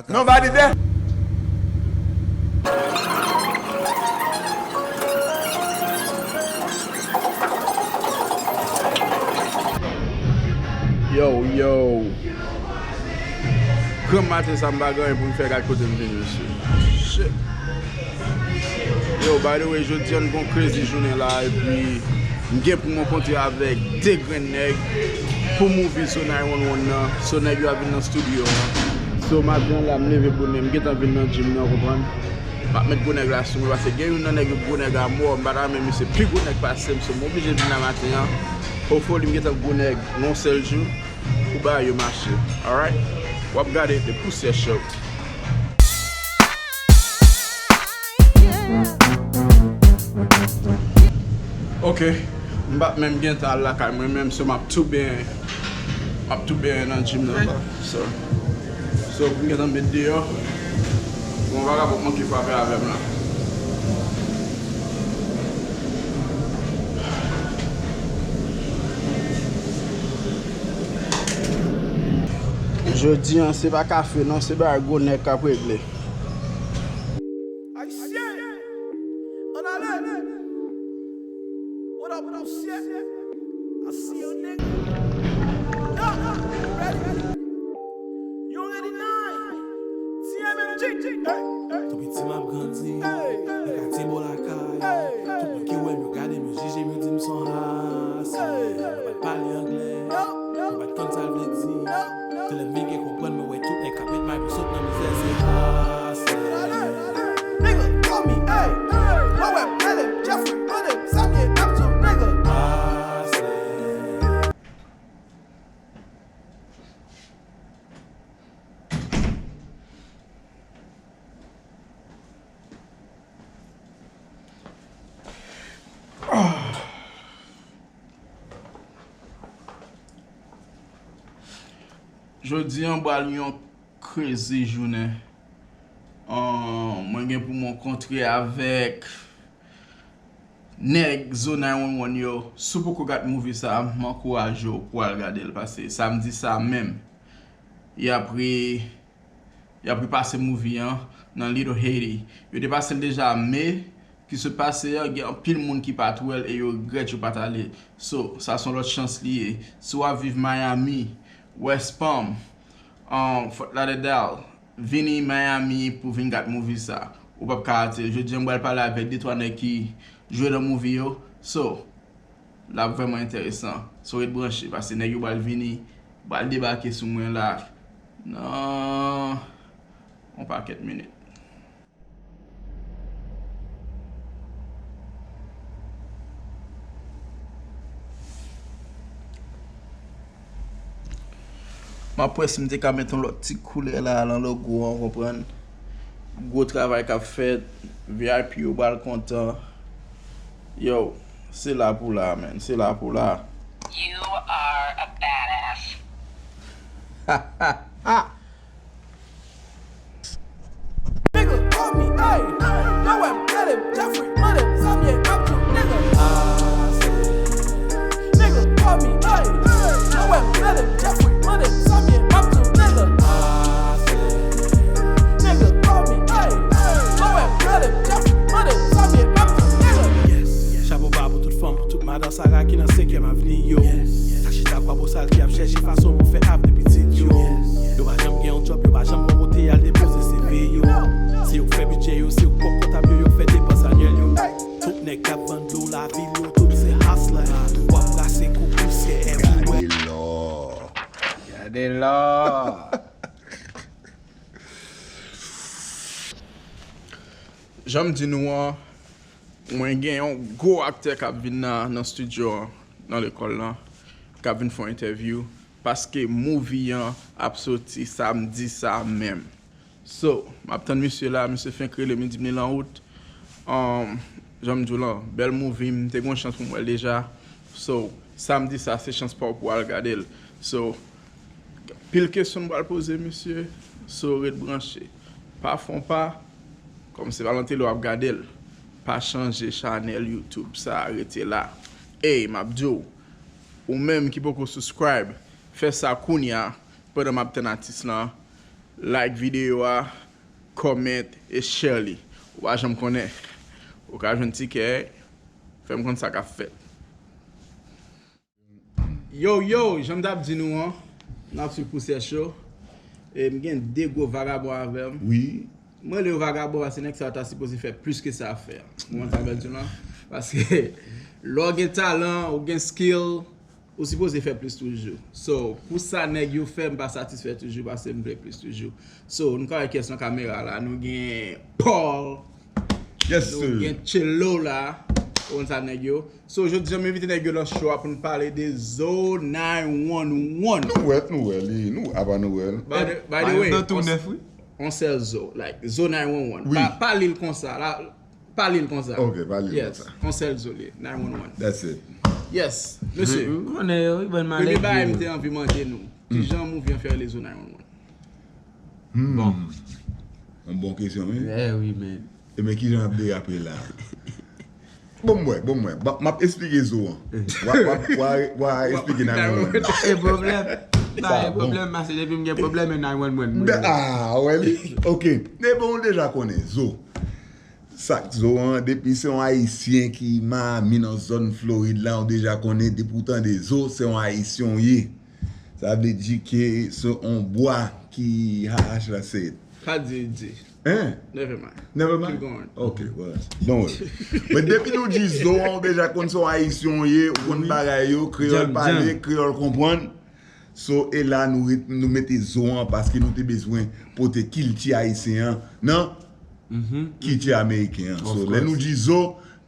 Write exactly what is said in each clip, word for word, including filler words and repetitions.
Nobody there. Yo, yo. Granm maten sa, m pa gen anyen pou m fè, gad kote m vin, mesye. Shit. Yo, by the way, jodi a n gon crazy jounen la, epi m gen pou m rankontre avèk de grenn nèg pou movie So nine one one nan. So nèg yo ap vin nan studio an. So maten an la, m leve bonè, m gentan vin nan gym nan, w konprann? M ap met gwo nèg la sou mwen, paske gen youn nan nèg yo gwo nèg a mò, m pa ta renmen misye pi gwo nèg pase m, so m oblije vin la maten an. Hopefully m gentan gwo nèg yon sèl jou pou bagay yo mache. Alright? W ap gade de pousyè show. Ok, m p ap menm gentan al lakay mwen menm, so m ap tou benyen, m ap tou benyen nan gym nan la. So, so pou m gentan met deyò, yon vagabon manke frape avè m la. Jodi an, se pa kafe non, se bagay gwo nèg k ap regle. Ayisyen, ann ale. What up, what up, shit? I see you, nigga. Yo, ready? You already know. T M M G. Hey, hey. Tou piti m ap grandi nan katye bò lakay. Tout moun ki wè m, yo gade m, yo jije m, yo di m se yon hasèl. Yo pa t pale anglè, yo pa t konn sa l vle di. Se lè m vin gen konprann, mwen wè tout nèg k ap met may pou sot nan mizè, se hasèl. Nigga, call me, hey. Mwen wè m, tell him, Jeffrey, run him, Samye, up to, nigga. Hasèl. Jodi an pral yon crazy jounen. Ahn, mwen gen pou mwen kontre avèk nèg So nine one one yo. Si w poko gad movie sa, m ankouraje w pou w al gade l, paske samdi sa menm, y ap re-, y ap repase movie an nan Little Haiti. Yo te pase l deja, me ki sot pase a, gen anpil moun ki pa t wè l e yo regrèt yo pa t ale. So, sa se yon lòt chans li ye. Si w ap viv Miami, West Palm, um, Fort Lauderdale, vini Miami pou vin gad movie sa. Ou p ap ka rate l. Jodi a, m pral pale avèk de twa nèg ki jwe nan movie yo. So, l ap vrèman enteresan. So, ret branche, paske nèg yo pral vini, pral debake sou mwen la nan yon pakèt minit. M ap wè si m te ka met yon lòt ti koulè la nan logo an, w konprann? Gwo travay k ap fèt, V I P yo pral kontan. Yo, se la pou la, man, se la pou la. You are a badass. Nigga, call me, ayy. Yo, wè m, tell him, Jeffrey, run him, Samye, up to, nigga. Nigga, call me, ayy. Yo, wè m, tell him, Jeffrey, run him, Samye, up to, nigga. Nigga, call me, ayy. Yo, wè m, tell him, Jeffrey, run him, Samye, up to, nigga. Chapo ba pou tout fanm, pou tout madan Sara ki nan senkyèm avni yo. Sa chita kwa bosal ki ap chèche fason pou fè avni pitit yo. Yo pa janm gen yon djòb, yo pa janm gon kote y al depoze C V yo. Si yo fè bidjè yo, si yo pòk kontab yo, yo fè depans anyèl yo. Tout nèg k ap vann dlo lavil yo, tout se hustler. W ap brase kou pousyè everywhere. Gade lò. Gade lò. Jan m di nou an, mwen gen yon gwo aktè k ap vin nan, nan estidyo an, nan lekòl lan, k ap vin fè yon entèvyou, paske movie an ap soti samdi sa menm. So, m ap tann misye la, misye fenk rele m, li di m li lan wout. Um, jan m di w lan, bèl movie, m te gen yon chans pou m wè l deja. So, samdi sa, se chans pa w pou w al gade l. So, pil kesyon m pral poze misye, so ret branche. Pa fè yon pa, kòm se Valentino w ap gade l, pa chanje chanèl YouTube sa, rete la. Ey, m ap di w, ou menm ki poko subscribe, fè sa kounye a, pandan m ap tann atis lan, Like videyo a, comment e share li. Ou pa janm konnen. Ou ka jwenn tikè, fè m konn sa k ap fèt. Yo, yo, jan m t ap di nou an, n ap swiv Pousyè Cho. E m gen de gwo vagabon avè m. Wi. Mwen rele yo vagabon paske nèg sa yo ta sipoze fè plis ke sa ap fè an. Ou konprann sa m vle di w lan? Paske lè w gen talan, ou gen skill, ou sipoze fè plis toujou. So, pou sa nèg yo fè, m pa satisfè toujou paske m vle plis toujou. So, nou ka wè kiyès nan kamera la. Nou gen Paul. Yes, sir. Nou gen Tchelo la. Ou konn sa nèg yo. So, jodi a, m envite nèg yo nan show a pou n pale de Zo nine one one. Nou wè, nou wè li, nou apa nou wè l. By the, by the way, on, on sèl Zo, like, Zo nine one one. Wi. Pa, pa li l konsa, la, pa li l konsa. Ok, pa li l konsa. Yes, on sèl Zo li, nine one one. That's it. Yes, mesye. M konnen yo, wi, ban m ale. Premye bagay m te anvi mande nou, kijan movie an fè rele Zo nine one one? Hmm. Bon. Yon bon kesyon, wi. Eh wi, men. E men kijan ap derape la? Bon, m wè, bon, m wè. Bon, m ap esplike Zo an. Wa, wa, wa, wa esplike nine one one. Pa gen pwoblèm. Pa gen pwoblèm, paske depi m gen pwoblèm, e nine one one m rele. Ah, wè li? Ok. E bon, ou deja konnen, Zo. Sa k Zo an, depi se yon Ayisyen ki Miami nan zòn Florid la, ou deja konnen, depi w tande Zo, se yon Ayisyen w ye. Sa vle di ke se yon bwa ki, how should I say it? Pa di, di. Hein? Never mind. Never mind? Keep going. Ok, well, don't worry. Men depi nou di Zo an, ou deja konn se yon Ayisyen w ye, ou konn bagay yo, kreyòl pale, kreyòl konprann. So, e la nou ret-, nou mete Zo an paske nou te bezwen pote kilti ayisyen an nan kilti ameriken an. So, lè nou di Zo,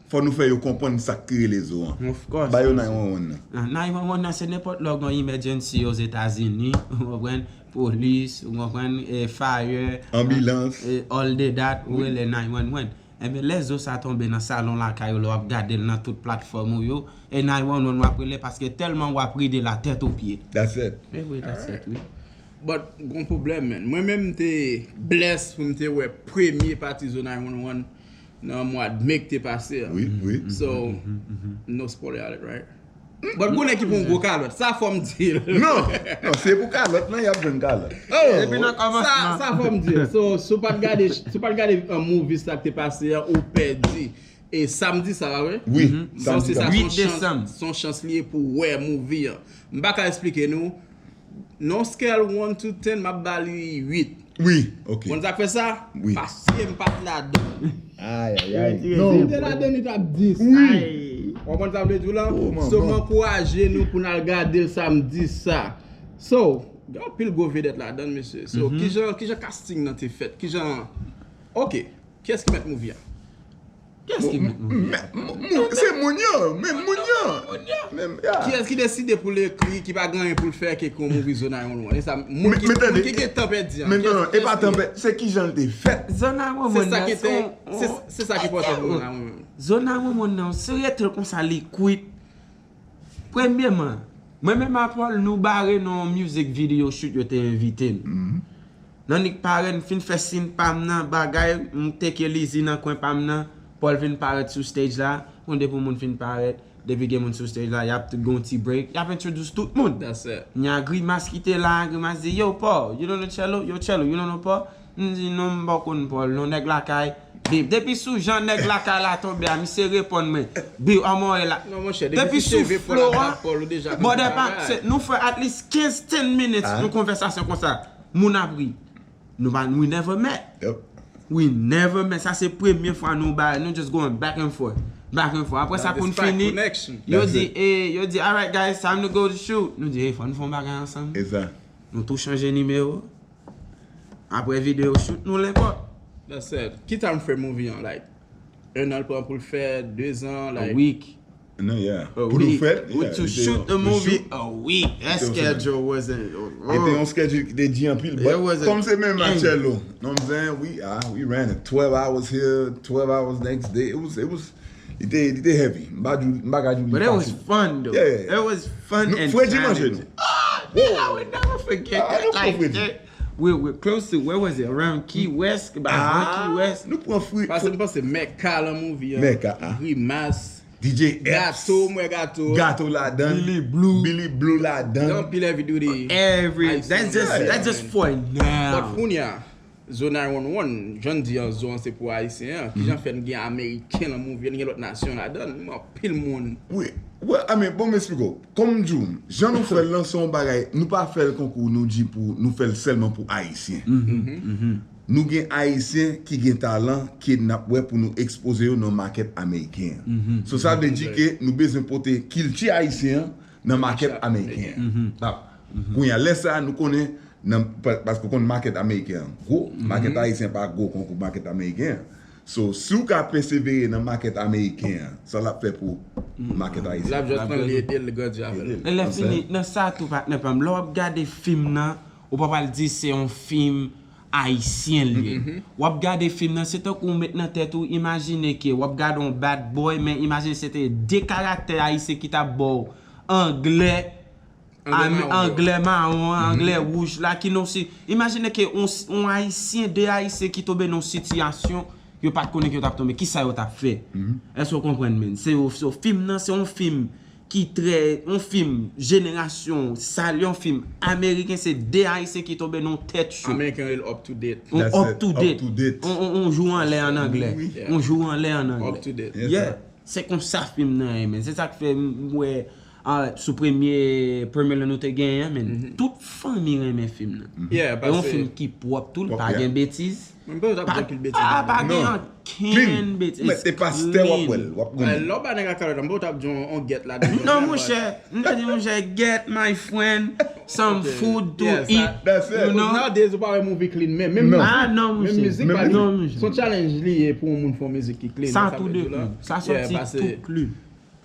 fò nou fè yo konprann sa k rele Zo an. Of course. Ba yo nine one one nan. Ah, nine one one nan, se nenpòt lè w gen yon emergency Ozetazini, ou konprann, polis, ou konprann, e, fire, ambulance, e, all de that, ou rele nine one one. Ebyen, lè Zo sa tonbe nan salon lakay ou, lè w ap gade l nan tout platfòm ou yo, e nine one one w ap rele paske tèlman w ap ride la tèt ou pye. That's it. E wi, that's it, wi. But, gon pwoblèm, man. Mwen menm, m te bless pou m te wè premye pati Zo nine one one nan mwa me k te pase a. Wi, wi. So, no spoiler alert, right? But gon nèg ki pran yon gwo kalòt. Sa fò m di l. Non, non, se pou kalòt, non, y ap jwenn kalòt. Oh! Depi nan kòmansman. Sa, sa fò m di l. So, si w pa t gade, si w pa t gade, uh, movie sa k te pase a, ou pèdi. E samdi sa, pa vre? Wi, samdi sa. Uit desanm. Se yon chans, se yon chans li ye pou w wè movie an. M pa ka esplike nou. Non, scale one to ten, m ap ba li uit. Wi, ok. Konn sa k fè sa? Wi. Paske m pa t ladan. Ay, ay, ay. Si m te ladan, li t ap dis. Wi. Ou konprann sa m vle di w la? So, m ankouraje nou pou n al gade l samdi sa. So, gen anpil gwo vedèt ladan, mesye. So, kijan, kijan casting nan te fèt? Kijan, ok, kiyès ki mèt movie a? Kiyès ki mèt movie a? Se moun yo, menm moun yo. Menm, yeah. Kiyès ki deside pou l ekri, ki pa gen anyen pou l fè ke kon movie Zo nine one one? E sa, moun ki, moun ki gen tan pèdi an. Men non, non, e pa tan pèdi, se kijan l te fèt. Zo nine one one, se sa ki te, se, se sa ki enpòtan pou mwen, mwen menm. Zo nine one one nan, si w rete l konsa, li kwit. Premyèman, mwen menm a Paul, nou bare nan yon music video shoot yo te envite n. Nan nik parèt, m fin fè sin pa m nan, bagay, m teke Lizzy nan kwen pa m nan, Paul vin parèt sou stage la, bon, depi yon moun fin parèt, depi gen moun sou stage la, y ap gon ti break, y ap introduce tout moun. That's it. Nya Grimas ki te la, Grimas di, "Yo, Paul, you don't know Tchelo? Yo, Tchelo, you don't know Paul?" M di, "Non, m pa konn Paul, non, nèg lakay." Bim. Depi sou jan nèg lakay la tonbe a, misye reponn mwen. Bim, anmòye la. Non, monchè, depi sou cheve Paul a, Paul ou deja konn bagay. Bòdè pa, se, nou fè at least kenz, ten minutes, yon konvèsasyon konsa. Moun ap ri. Nou pa, we never met. Yep. We never met. Sa se premye fwa nou bay, nou just going back and forth. Back and forth. Apre sa, pou n fini, yo di, eh, yo di, "All right, guys, time to go to shoot." Nou di, "Eh, fò nou fè yon bagay ansanm." E sa. Nou tou chanje nimewo. Apre videyo shoot, nou lenkò. That's it. Ki time frame movie an, like, en an l pran pou l fè, de zan, like. A week. Non, yeah. Pou nou fè, yeah, to shoot the movie, a week. That schedule wasn't, oh. E te yon schedule ki te di anpil, but kòm se menm ak Tchelo, you know what I'm saying? We, ah, we ran it twelve hours here, twelve hours next day. It was, it was, li te, li te heavy. M pa di, m pa ka di li fasil. But it was fun, though. Yeah, yeah, yeah. It was fun and challenging. Fredi manje nou. Ah, I will never forget that. Like, eh, we were close to, where was it? Around Key West, about Key West. Nou pran fredi. Paske m panse Mecca lan movie an. Mecca, ah. Grimas. D J Epps. Gato, m wè Gato. Gato ladan. Billy Blue. Billy Blue ladan. Gen anpil heavy duty. Every, that's just, that's just for now. But kounye a, Zo nine one one, jan n di an, Zo an se pou Ayisyen an. Kijan fè n gen Ameriken nan movie an, n gen lòt nasyon ladan l, m wè anpil moun. Wi, well, I mean, bon, m eksplike w. Kòm m di w, jan nou fè l lan, se yon bagay, nou pa fè l konkou nou di pou, nou fè l sèlman pou Ayisyen. Nou gen Ayisyen ki gen talan, ke n ap wè pou nou ekspoze yo nan makèt ameriken an. So, sa vle di ke nou bezwen pote kilti ayisyen an nan makèt ameriken an. Kounye a, lè sa a, nou konnen, nan, pa- paske w konn makèt ameriken an gwo, makèt ayisyen pa gwo konkou makèt ameriken an. So, si w ka pèsevere nan makèt ameriken an, sa l ap fè pou makèt ayisyen an? L ap jwenn tan li ede l grandi avè l. Ede l. E lè fini, nan sa tou, patnè pa m, lè w ap gade fim nan, ou pa pral di se yon fim ayisyen l ye. W ap gade fim nan, se tankou w met nan tèt ou, imajine ke w ap gade yon Bad Boy, men imajine se te de karaktè ayisyen ki t ap ba w anglè, anglè mawon, anglè wouj la, ki nan si, imajine ke yon, yon Ayisyen, de Ayisyen ki tonbe nan yon sitiyasyon yo pa t konnen ke yo t ap tonbe, kisa yo t ap fè? Èske w konprann, menn? Se yo, se yo, fim nan, se yon fim ki trè, yon fim jenerasyon, sa l yon fim ameriken, se de Ayisyen ki tonbe nan yon tèt cho. Ameriken rele up to date. On up to date. On, on, on jou anlè an anglè. On jou anlè an anglè. Up to date. Yeah. Se konsa fim nan ye, men. Se sa k fè m wè, ah, sou premye, premye lan nou te genyen an, men. Tout fanmi renmen fim nan. Yeah, e yon fim ki pwòp tou, li pa gen betiz. Mwen pa t ap di anpil betiz ladan. Pa gen ankenn betiz. Mwen te pastè, w ap wè l, w ap konnen. Lè w ba nèg a kalòt, mwen pa t ap di yon gèt ladan. Non, monchè, m te di, monchè, get my friend some food to eat. That's it. Nowadays, ou pa wè movie clean menm. Menm mizik pa clean. Se yon challenge li ye pou yon moun fè yon mizik ki clean. Sa tou de clean. Sa soti tou clean.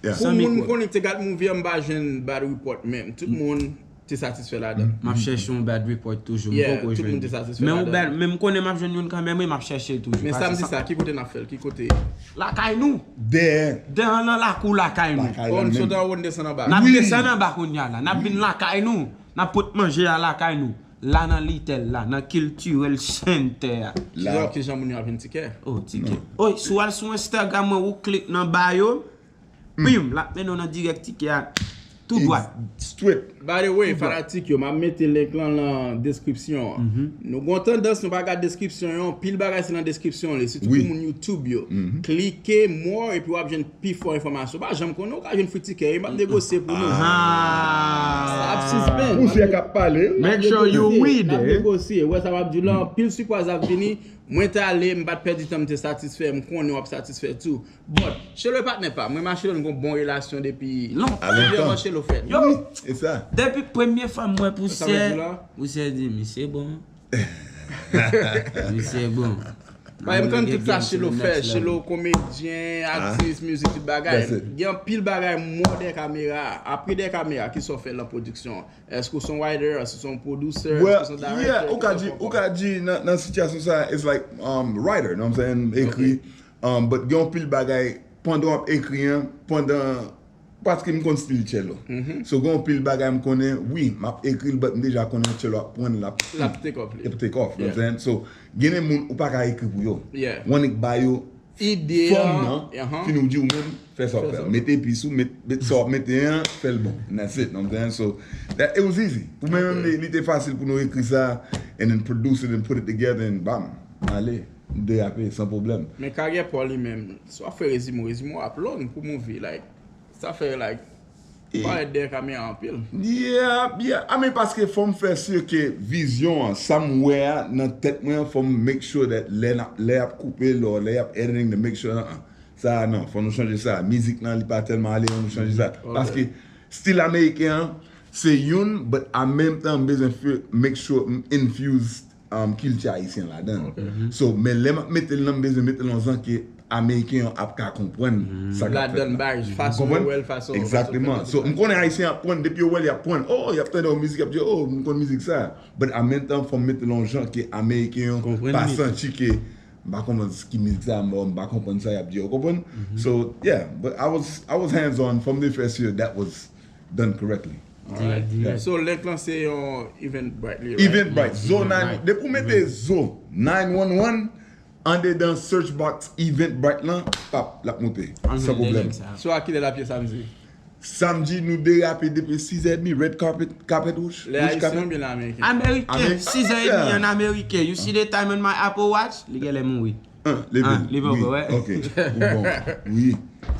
Pou moun m konnen ki te gad movie an, m pa jwenn bad report menm. Tout moun te satisfè ladan. M ap chèche yon bad report toujou, m poko jwenn. Men yon bad, men m konnen m ap jwenn youn kanmenm, wi, m ap chèche l toujou. Men sa m di sa, ki kote n ap fè l? Ki kote? Lakay nou. Dèyè. Dèyè nan lakou lakay nou. N ap desann anwo, n desann anba. N ap desann anba kounye a la. N ap vin lakay nou. N ap pot manje a lakay nou. La nan Little la, nan Cultural Center a. Kijan, kijan moun yo ap jwenn tikè? Oh, tikè. Oy, si w al sou Instagram mwen, ou klik nan bio, Bim, l ap mennen w nan dirèk tikè a. Tou dwat. Straight. By the way, fanatik yo, m ap mete link lan nan deskripsyon an. Nou gon tandans nou pa gad deskripsyon yo, anpil bagay se nan deskripsyon li, sitou pou moun YouTube yo. Klike more epi w ap jwenn pi fò enfòmasyon. Pa janm konnen, ou ka jwenn free tikè, m ap negosye pou nou. Sa ap sispann. Pousyè k ap pale. Make sure you read. N ap negosye. Ou wè sa m ap di w la, anpil sipriz ap vini. Mwen t ale, m pa t pèdi tan, m te satisfè, m konnen w ap satisfè tou. But, Shelo e patnè pa m. Mwen m a Shelo, n gon bon relasyon depi lontan. Premye fwa Shelo fèt. Yo, depi premye fwa m wè Pousyè, Pousyè di, misye bon. Misye bon. Paske m konn tout sa Shelo fè. Shelo komedyen, atis, mizik, tout bagay. Gen anpil bagay m wè dèyè kamera. Apre dèyè kamera, kisa w fè nan pwodiksyon an? Èske w se yon writer? Èske w se yon producer? Èske w se yon director? Ou ka di, ou ka di nan, nan sitiyasyon sa, it's like, um, writer, you know what I'm saying? Ekri. Um, but gen yon pil bagay, pandan w ap ekri an, pandan, paske m konn stil Shelo. So, gen yon pil bagay m konnen, wi, m ap ekri l, but m deja konnen Shelo ap pran l, l ap take off, you know what I'm saying? So, gen de moun ou pa ka ekri pou yo. Ou annik ba yo fòm nan, fini w di ou menm, fè sa w fè. Mete epis ou, met, met sa w ap mete an, fè l bon. And that's it, you know what I'm saying? So, that, it was easy. Pou mwen menm, li, li te fasil pou nou ekri sa, and then produce it and put it together and bam, ale. De ape, san pwoblèm. Men karyè pa w li menm, si w ap fè rezime w, rezime w ap long pou movie, like, sa fè, like, ou parèt dèyè kamera anpil. Yeah, yeah. I mean, paske fò m fè si ke vizyon an, sa m wè a nan tèt mwen an, fò m make sure that lè n ap, lè y ap koupe l, lè y ap editing, to make sure, uh-uh. Sa a non, fò nou chanje sa. Mizik lan, li pa tèlman ale, fò nou chanje sa. Paske stil ameriken an, se youn, but an menm tan, m bezwen make sure m infuse um, kilti ayisyen ladan l. So, men lè m ap mete l lan, m bezwen mete l yon jan ke ameriken yo ap ka konprann sa k ap fèt la. Ladan l, fason yo wè l, fason, fason l fè. Exactement. So, m konnen ayisyen ap prann, depi yo wè l, y ap prann. Oh, y ap tande yon mizik, y ap di, oh, m konn mizik sa. But an menm tan, fò m mete l yon jan ke ameriken yo pa santi ke m pa konprann ki mizik sa, m pa konprann sa y ap di, ou konprann? So, yeah, but I was, I was hands on, fò m te fè sure that was done correctly. Dirèk, dirèk. So, link lan se yon Eventbrite li ye, right? Eventbrite, Zo nine, depi w mete Zo nine one one, andedan search box Eventbrite lan, pap, l ap moute. San pwoblèm. So a kilè l ap ye samdi? Samdi, nou derape depi sizè edmi, red carpet, kapèt wouj. Lè ayisyen oubyen lè ameriken? Ameriken, sizè edmi an ameriken. You see the time on my Apple Watch? Li genlè mouri. An, leve. Li poko, wè. Ok, ou bon. Wi.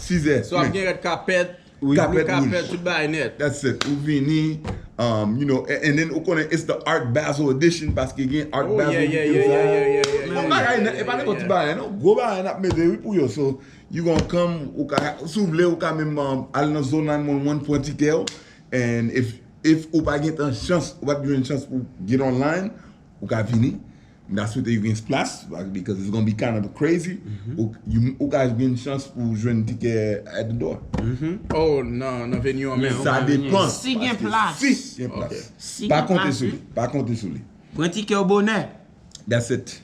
Sizè. So ap gen red kapèt, Kapèt kapèt, tout bagay nèt. That's it. Ou vini, um, you know, and, and then ou konnen it's the Art Basel edition paske gen Art Oh, Basel. yeah, yeah, yeah, yeah, yeah, yeah, yeah, yeah. Yon bagay nèt, e pa nenpòt ti bagay non. Gwo bagay n ap mete wi pou yo. So, you gonna come, ou ka, si w vle, ou ka menm um, al nan Zone nine one one, pran tikè w. And if, if ou pa gen tan chans, ou pa t jwenn chans pou get online, ou ka vini. M ta swete you gen plas, because it's gonna be kind of crazy. Ou, you, ou ka gen chans pou jwenn tikè at the door. Oh, nan, nan venue an menm. Sa depan. Si gen plas. Si gen plas. Si Pa gen konte plas, sou wi. Li. Pa konte sou li. Pran tikè w bonè. That's it.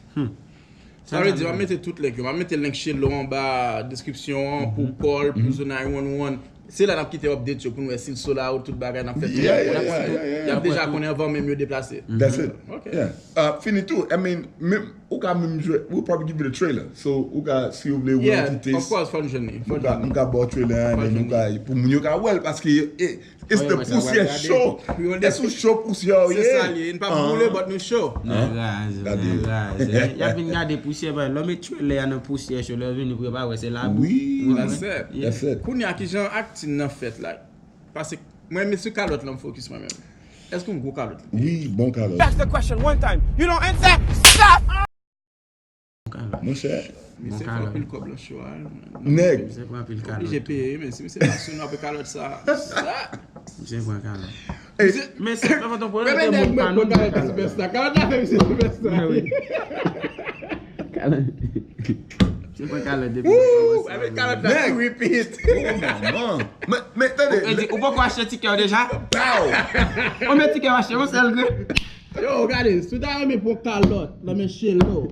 Sa vle di, m ap mete tout link yo. M ap mete link Shelo anba description an pou call, pou Zone nine one one. Se la n ap kite update yo pou n wè si l sold out, tout bagay n ap fè. Yeah, yeah, N ap yeah, tout, yeah, yeah. Y ap deja konnen anvan menm yo deplase. That's it. Ok. Yeah. Uh, fini tou. I mean, menm, ou ka menm jwe, we'll probably give you the trailer. So, ou ka, si ou vle, Yeah, royalty taste. Of course, fò n jwenn li. Fò Ou n ka, jwenn li. ou ka ba w trailer an, Fò n then ou jwenn ka, pou moun yo ka wè l, paske e, it's the Wè, wè, sa pousyè wè, show. Pou yo E sou show pousyè w Se ye. sa li ye. N pa boule, but nou show. Nou raz, Gade. Nou raz. Y ap vin gade pousyè, lè w met trailer a nan pousyè show, lè w vini pou yo pa wè se labou. Wi. Ou That's konprann? it. That's it. Kounye a, kijan acting nan fèt la? Paske mwen, men sou kalòt la, m focus mwen menm. Èske yon gwo kalòt? Wi, bon kalòt. Ask the question one time. You don't answer. Stop. Monchè. Misye fè kalòt. Anpil kòb nan show a. Nèg. Misye pran anpil kalòt. Oblije peye, men si misye pa sou nou apre kalòt sa. Sa. Misye pran kalòt. Ey, Men se pa ton pwoblèm, Premye gen nèg moun pa mwen pran nou kalòt kalòt. Sylvester. Kalòt la fè misye Sylvester. Men wi. Kalòt. Misye pran kalòt depi. Woo! Avèk kalòt la Nèg. Tou repeat. Oh, manman. Men, men, tande. Ou di, ou poko achte tikè w deja? Pow! Konbyen tikè w achte? Yon sèl grenn? Yo, gade, si w ta renmen pran kalòt nan men Shelo,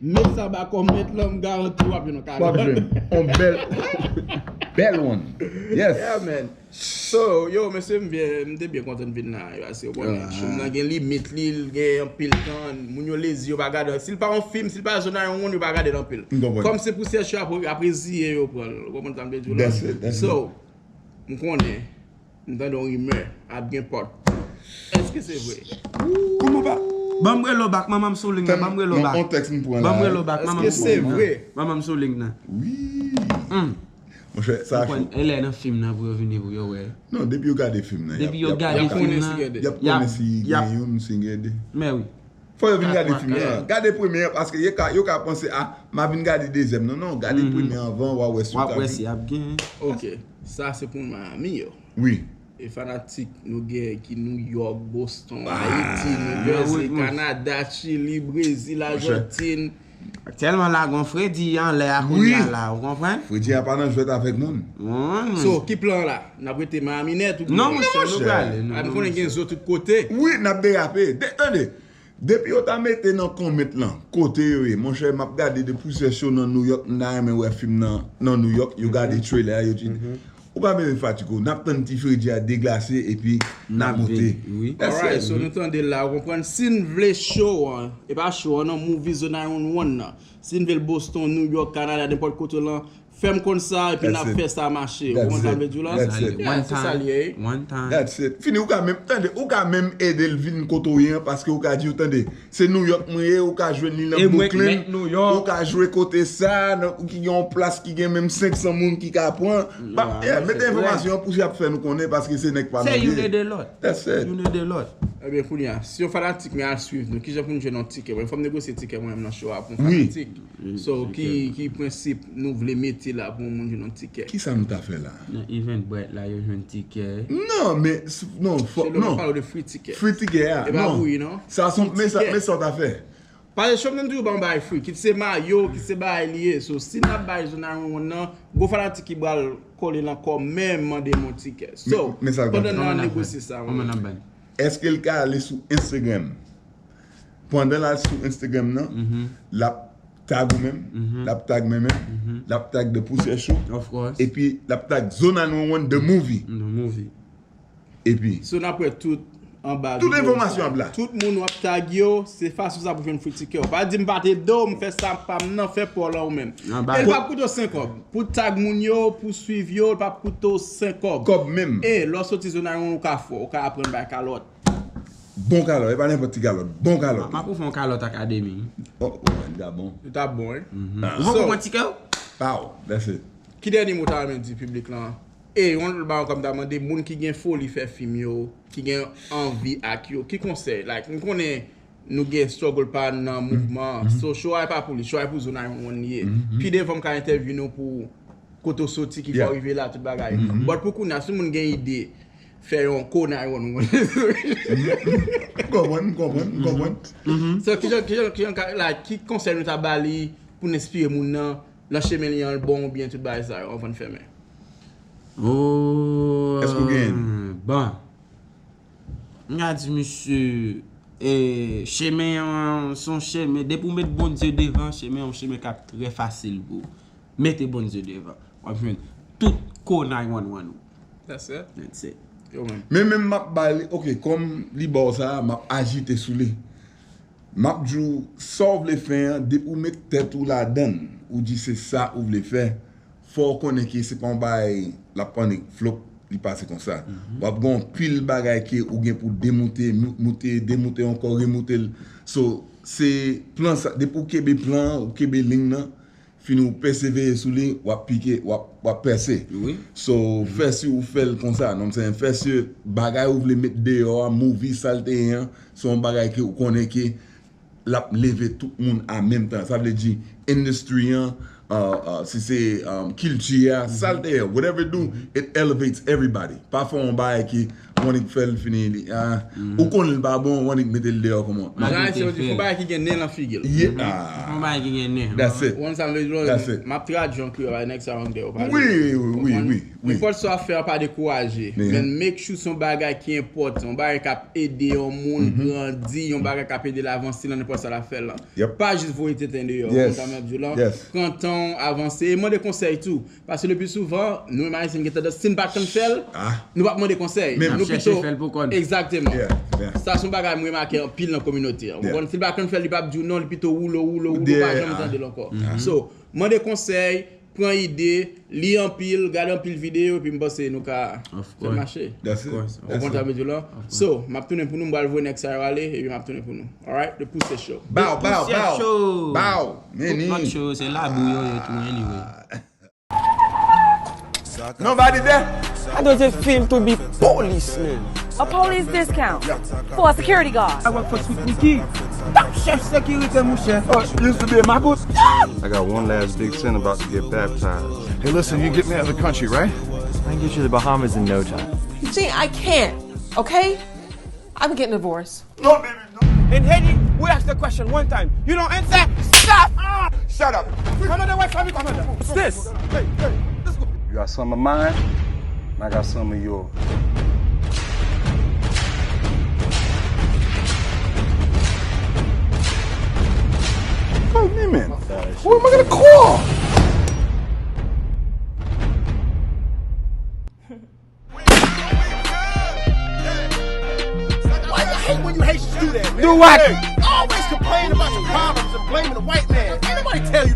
met sa ba kòmèt lan, m garanti w ap jwenn yon W ap kalòt. jwenn on bèl, bèl one. Yes. Yeah, man. So, yo, mesye, m byen, m te byen kontan vin la. Yo, ase, w konnen, show m nan gen limit li, l gen anpil tan. Moun yo lezi, yo pa gade. Si l pa yon fim, si l pa Zone nine one one, yo pa gade l anpil. M konprann. Kòm se pousyè show, apre, apre ziye yo pran l. Ou konprann sa m vle di w la? That's it, that's it. So, m tande yon rimè ap gen pòt. Èske se vre? Kòman pa? Ban m rele w back, manman m sou ligne nan, ban m rele w back. On tèks m pran la. Ban m rele w back, manman m Èske sou se ligne nan. Vre? Manman m sou ligne nan. Wi. Hmm. Monchè, sa Ou konn, e lè nan fim nan pou yo vini pou yo wè. Non, depi yo gade fim nan. Depi yo gade Y ap fim konnen nan. si gen de. Y ap konnen si Y ap- gen youn, si gen de. Men wi. Fò yo vin Kat gade mwa, fim nan. kat. Gade premye an, paske yo ka, yo ka panse, a, m a vin gade dezyèm nan. Non, gade premye an anvan, w a wè si W w ap ka wè vin. Si ap gen. Ok, sa se pou Miami yo. Wi. E fanatik nou gen ki New York, Boston, Ah, Ayiti, New New Jersey, York, Kanada, Chili, Brezil, Monchè. Ajantin. Aktyèlman la gon fredi anlè a Wi. kounye a la, ou konprann? Fredi a pa nan jwèt avèk moun. Mm. So, ki plan la? N ap rete Miami nèt ou Non, bien? monchè, nou prale. Nou, A, nou nou, konnen gen zo tout kote. Wi, n ap derape. De, tande, depi yo ta mete nan kòmèt lan, kote yo ye, monchè, m ap gade de pousyè show nan New York, m ta renmen wè fim nan, nan New York, yo gade trailer, yo di, ou pa bezwen fatige w, n ap tann ti fredi a deglase, epi n ap N ap monte. vin, wi. That's Alright, it. So nou tande la, ou konprann? Si n vle show an, e pa show an, non, movie Zone nine one one nan. Si n vle l Boston, New York, Kanada, nenpòt kote lan, fè m konn sa, epi n ap That's it. Fè sa mache. Ou That's konprann sa m it. vle di w la? That's it. Yeah, One se sa l ye. Time. One time. That's it. Fini, ou ka menm, tande, ou ka menm ede l vin kote w ye an, paske ou ka di w, tande, se New York mwen ye, ou ka jwenn li nan E mwen k Brooklyn, mèt New York. Ou ka jwe kote sa, nan, ou ki gen yon plas ki gen menm senk san moun ki ka pran. Ba, Nah, yeah, man, mete se enfòmasyon an pou y ap fè nou konnen, paske se nèg pa Se nan youn ye. ede lòt. That's it. Youn ede lòt. Ebyen, kounye a, si yon fanatik mwen al swiv nou, kijan pou n jwenn yon tikè? Mwen, fò m negosye tikè mwen menm nan show a pou yon Wi. fanatik. So, ki, ki prensip nou vle mete la pou yon moun jwenn yon tikè? Ki sa nou ta fè la? Nan Eventbrite la, yo jwenn tikè. Non, men, s- non, fò, Shelo non. Pale de free tikè. Free tikè a, E pa non. wi, non? Sa son, men sa, Tikè. Men sa w ta fè. Paske show m nan toujou ban bagay free. Kit se mayo, kit se bagay li ye. So, si n ap bay Zone nine one one nan, gwo fanatik ki pral kole nan kò menm mande m yon tikè. So, Men, men sa l pandan fè. n ap Kòman n ap negosye fè? Sa, Kòman n ap ban? Èske l ka ale sou Instagram? Pandan l al sou Instagram nan, l ap tag ou menm, l ap tag mwen menm, l ap tag The Pousyè Show, Of course. epi l ap tag Zone nine one one The Movie. The Movie. Epi, So, n ap wè tout anba videyo sa. Tout enfòmasyon ap la. Tout moun w ap tag yo, se fason sa pou jwenn fri tikè w. Pa di m pa t ede w, m fè sa pa m nan, fè pa w lan ou menm. E l p ap koute w senk kòb. Pou tag moun yo, pou swiv yo, l p ap koute w senk kòb. Kòb menm. E lè w soti zòn a yon, ou ka fò, ou ka aprann bay kalòt. Bon kalòt, e pa nenpòt ti kalòt. Bon kalòt. M ap ofri yon kalòt akademi. Oh, oh, li ta bon. Li ta bon, wi. Ou poko pran tikè w? Pow, that's it. Ki dènye mo w ta renmen di piblik lan? E yon lòt bagay ankò m ta mande, moun ki gen foli fè fim yo, ki gen anvi ak yo, ki konsèy? Like, m konnen nou gen struggle pa n nan mouvman an. So, show a e pa pou li, show a e pou zòn nine one one li ye. Pi devan m ka entèvyou nou pou kote w soti, ki fè w rive la, tout bagay. But pou kounye a, si moun gen ide, fè yon ko nine one one. M konprann, m konprann, m konprann. So, kijan, kijan, kijan, like, ki konsèy nou ta ba li pou n enspire moun nan, nan chemen li an bon oubyen tout bagay sa yo anvan n fèmen? Oh, èske w genyen? Bon. M ka di misye, e, chemen an, se yon chemen, depi w met Bondye devan, chemen an, yon chemen k ap trè fasil pou ou. Mete Bondye devan. W ap jwenn tout ko nine one one ou. That's it. That's it. Yo, man. Men menm m ap ba li, ok, kòm li ba w sa, m ap ajite sou li. M ap di w, sa w vle fè an, depi w met tèt ou ladan l, ou di se sa ou vle fè, fò w konnen ke se pa yon bagay l ap annik flop, li pase konsa. W ap gen yon pil bagay ke ou gen pou demoute, mou-, moute, demoute ankò, remoute l. So, se plan sa, depi w kenbe plan an, ou kenbe liy nan, fini w pèsevere sou li, w ap pike, w ap, w ap pèse. Wi. So, fè si ou fè l konsa, non, se fè si bagay ou vle met deyò a, movie, sa l te ye an, se yon bagay ke ou konnen ke l ap leve tout moun a menm tan. Sa vle di, industry an, uh, uh, si se, um, kilti a, sa l te ye, whatever it do, it elevates everybody. Pa fè yon bagay ki, w annik fè l fini, li, ah, ou konn li pa bon, w annik mete l deyò kòman. Jan Ayisyen yo di, fè yon bagay ki gen nen nan figi l. Yeah. Fè yon bagay ki gen nen. That's it. Ou konn sa m vle di w? That's it. M ap tradui an kreyòl, bay nèg sa yo an deyò pale. Wi, wi, wi, wi. Nenpòt sa w ap fè a, pa dekouraje. Men make sure se yon bagay ki enpòtan, yon bagay k ap ede yon moun grandi, yon bagay k ap ede l avanse nan nenpòt sa l ap fè lan. Pa jis voye tenten deyò, ou konprann sa m ap di w lan. Pran tan w, avanse, e mande konsèy tou. Paske le pli souvan, nou menm Ayisyen gen tandans, si n pa t konn fè l, nou p ap mande konsèy. Nou pito chèche fè l pou kò n. Egzakteman. Sa se yon bagay m remake anpil nan kominote an. Ou konprann? Si l pa t konn fè l, li p ap di w non, li pito woule w, woule w, woule w, ou pa janm tande l ankò. So, mande konsèy, pran ide, li anpil, gade anpil videyo, epi m panse nou ka fè l mache. Of course. Ou konprann sa m vle di w lan? So, m ap tounen pou nou, m pral voye nèg sa yo ale, epi m ap tounen pou nou. Alright, The Poussière Show. Bow, bow, bow. Bow. Tout match yo, se labou yo ye tou, anyway. Nobody there? I don't feel to be policeman. A police discount for a security guard. I work for Sweet Mickey. Top chef sekirite, mouche. Oh, used to be a magout. I got one last big sin about to get baptized. Hey, listen, you get me out of the country, right? I can get you to the Bahamas in no time. See, I can't, okay? I'm getting a divorce. No, baby, no. In Haiti, we ask the question one time. You don't answer, stop! Ah! Shut up. Come on, wait for me, come on. What's this? Hey, hey, let's go. You got some of mine, and I got some of yours. Call me, man. Who am I gonna call? Why you hate when you Haitians do that, man? Do what? Hey, always complaining about your problems and blaming the white man. Ain't nobody tell you